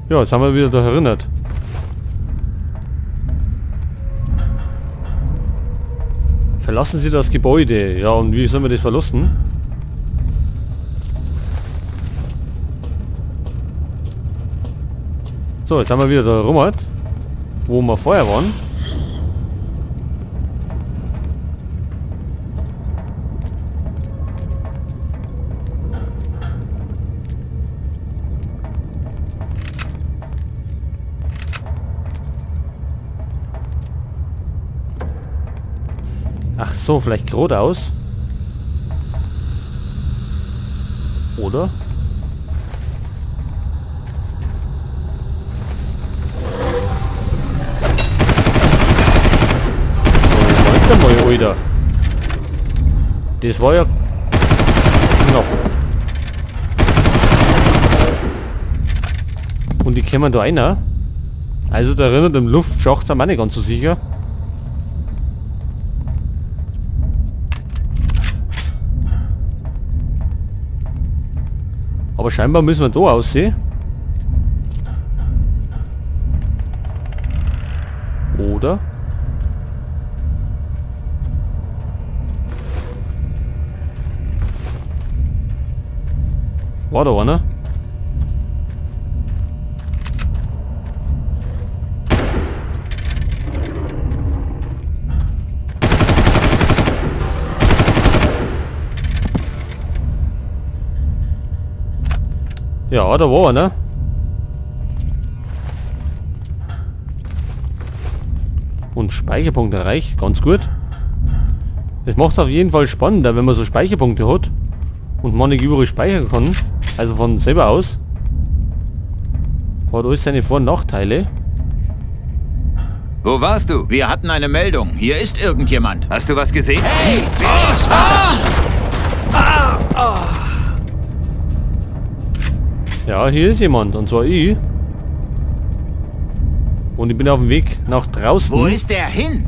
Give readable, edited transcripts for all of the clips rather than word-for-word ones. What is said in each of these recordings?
Ja, jetzt haben wir wieder da erinnert. Verlassen Sie das Gebäude. Ja, und wie sollen wir das verlassen? So, jetzt haben wir wieder da rum, wo wir vorher waren. Ach so, vielleicht geradeaus. Oder? Moment mal, Alter. Das war ja knapp. Und die kämen da einer. Also da erinnert im Luftschacht sind wir nicht ganz so sicher. Aber scheinbar müssen wir da aussehen. Oder? War da einer? Ja, da war einer. Und Speicherpunkt erreicht, ganz gut. Das macht's auf jeden Fall spannender, wenn man so Speicherpunkte hat und man nicht überall speichern kann. Also von selber aus. Hat alles seine Vor- und Nachteile. Wo warst du? Wir hatten eine Meldung. Hier ist irgendjemand. Hast du was gesehen? Hey! Was war das? Ja, hier ist jemand, und zwar ich. Und ich bin auf dem Weg nach draußen. Wo ist der hin?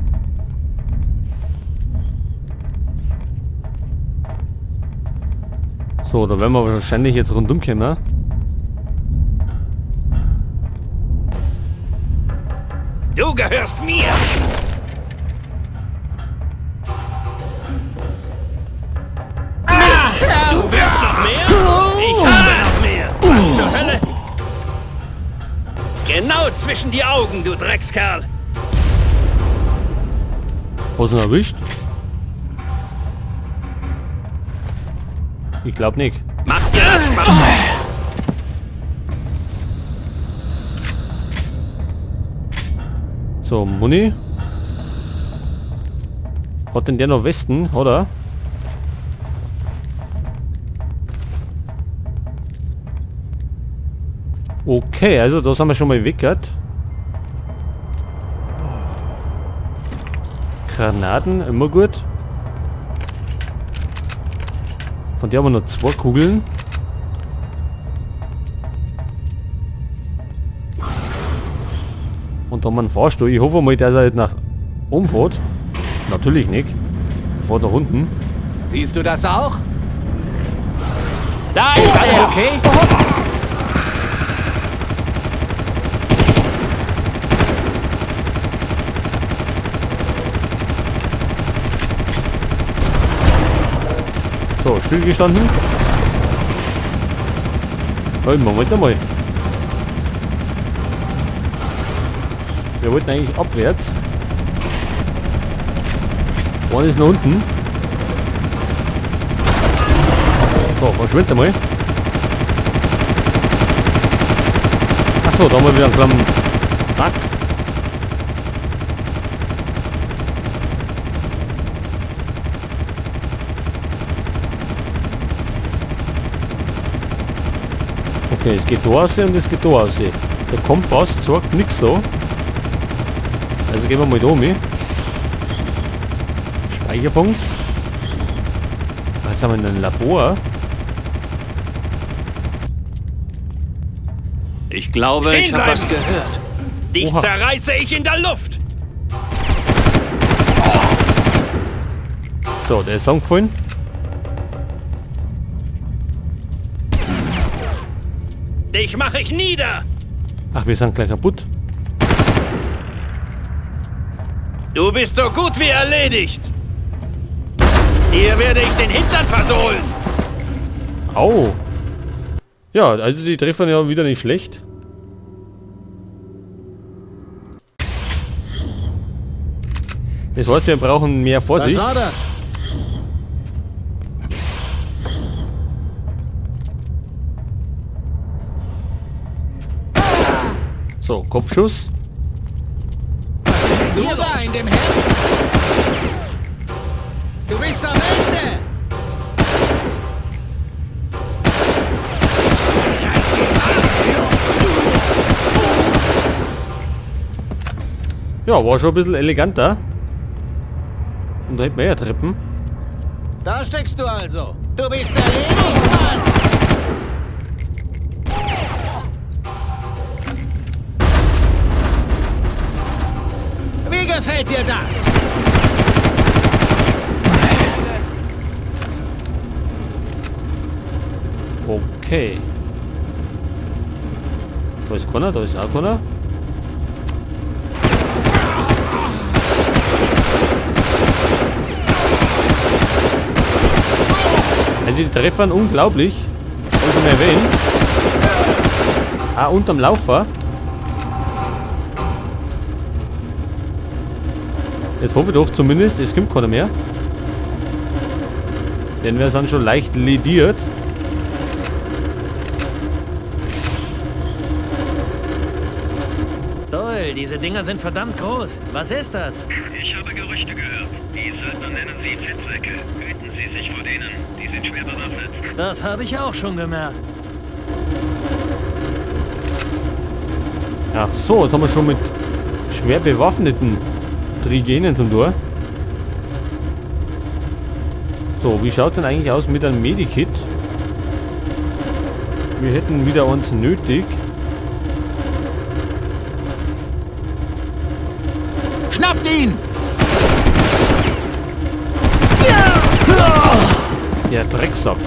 So, da werden wir wahrscheinlich jetzt rundum kommen. Du gehörst mir! Mist! Du willst noch mehr? Ich habe noch mehr! Was zur Hölle? Genau zwischen die Augen, du Dreckskerl! Hast du ihn erwischt? Ich glaub nicht. Mach dir das Spaß! So, Muni. Hat denn der noch Westen, oder? Okay, also da sind wir schon mal weg, gell? Granaten, immer gut. Von der haben wir noch 2 Kugeln. Und da haben wir einen Fahrstuhl. Ich hoffe mal, dass er nicht nach oben fährt. Natürlich nicht. Er fährt nach unten. Siehst du das auch? Da ist er! Okay? So, stillgestanden. Hey, Moment einmal. Wir wollten eigentlich abwärts. One ist nach unten. So, verschwindet einmal. Achso, da haben wir wieder einen kleinen Bug. Okay, es geht da raus und es geht da raus. Der Kompass zeigt nix so. Also gehen wir mal da mit. Speicherpunkt. Was haben wir denn? Ein Labor? Ich glaube, ich hab was gehört. Dich Oha. zerreiße ich in der Luft! So, der ist angefallen. Dich mache ich nieder! Ach, wir sind gleich kaputt. Du bist so gut wie erledigt. Dir werde ich den Hintern versohlen. Au. Ja, also die treffen ja wieder nicht schlecht. Das heißt, wir brauchen mehr Vorsicht. Was war das? So, Kopfschuss. Was ist denn hier da in dem Hemd? Du bist am Ende! Ja, war schon ein bisschen eleganter. Und da hätten wir ja Treppen. Da steckst du also. Du bist erledigt, Mann! Wie gefällt dir das? Okay. Da ist keiner, da ist auch keiner. Also die treffen unglaublich. Hab ich schon mal erwähnt. Ah, unterm Laufer. Jetzt hoffe ich doch zumindest, es kommt keiner mehr. Denn wir sind schon leicht lediert. Toll, diese Dinger sind verdammt groß. Was ist das? Ich habe Gerüchte gehört. Die Söldner nennen sie Fettsäcke. Hüten Sie sich vor denen. Die sind schwer bewaffnet. Das habe ich auch schon gemerkt. Ach so, jetzt haben wir schon mit schwer bewaffneten Trigenen zum Tor. So, wie schaut's denn eigentlich aus mit einem Medikit? Wir hätten wieder uns nötig. Schnappt ihn! Der Drecksack.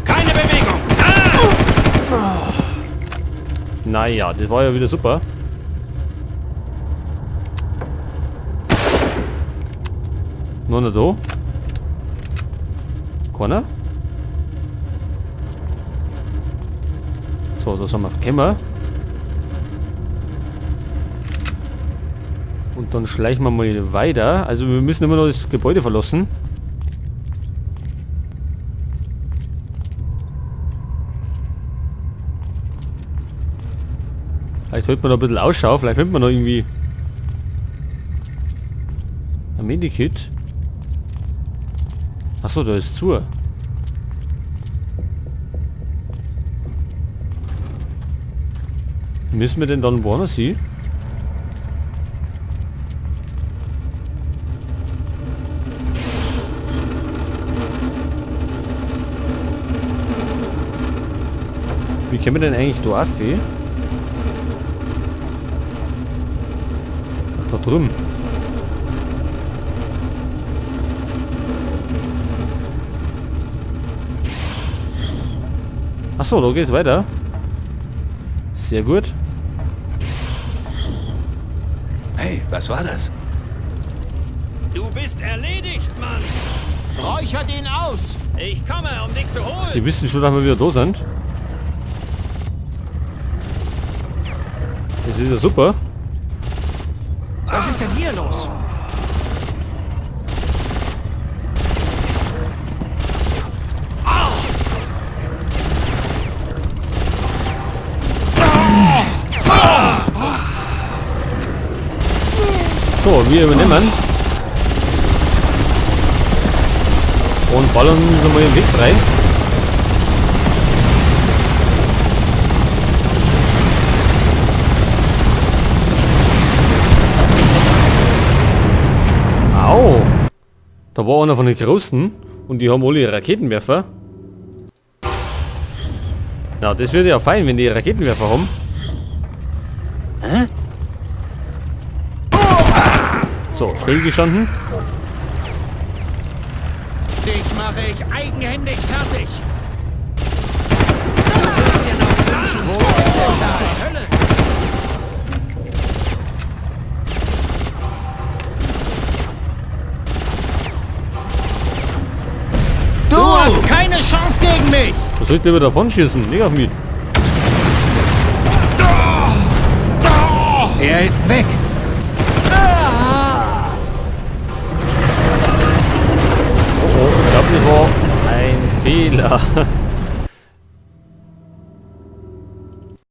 Keine Bewegung! Ah! Naja, das war ja wieder super. Noch nicht da. Keiner? So, da sind wir gekommen. Und dann schleichen wir mal weiter. Also wir müssen immer noch das Gebäude verlassen. Vielleicht holt man noch ein bisschen Ausschau. Vielleicht findet man noch irgendwie ein Medikit. Achso, da ist zu. Müssen wir denn dann woanders hin? Wie kommen wir denn eigentlich da auf? Ach, da drüben. Ach so, da geht's weiter. Sehr gut. Hey, was war das? Du bist erledigt, Mann! Räuchert ihn aus! Ich komme, um dich zu holen! Die wissen schon, dass wir wieder da sind. Das ist ja super. Was ist denn hier los? So, wir übernehmen. Und ballern uns mal den Weg frei. Au! Da war einer von den Großen und die haben alle Raketenwerfer. Na, das wird ja fein, wenn die Raketenwerfer haben. Hä? So, stillgestanden. Dich mache ich eigenhändig fertig. Wo zur Hölle? Du hast keine Chance gegen mich! Was soll ich lieber davon schießen? Nicht auf mich. Er ist weg. Oh, oh, ich glaube, das war ein Fehler.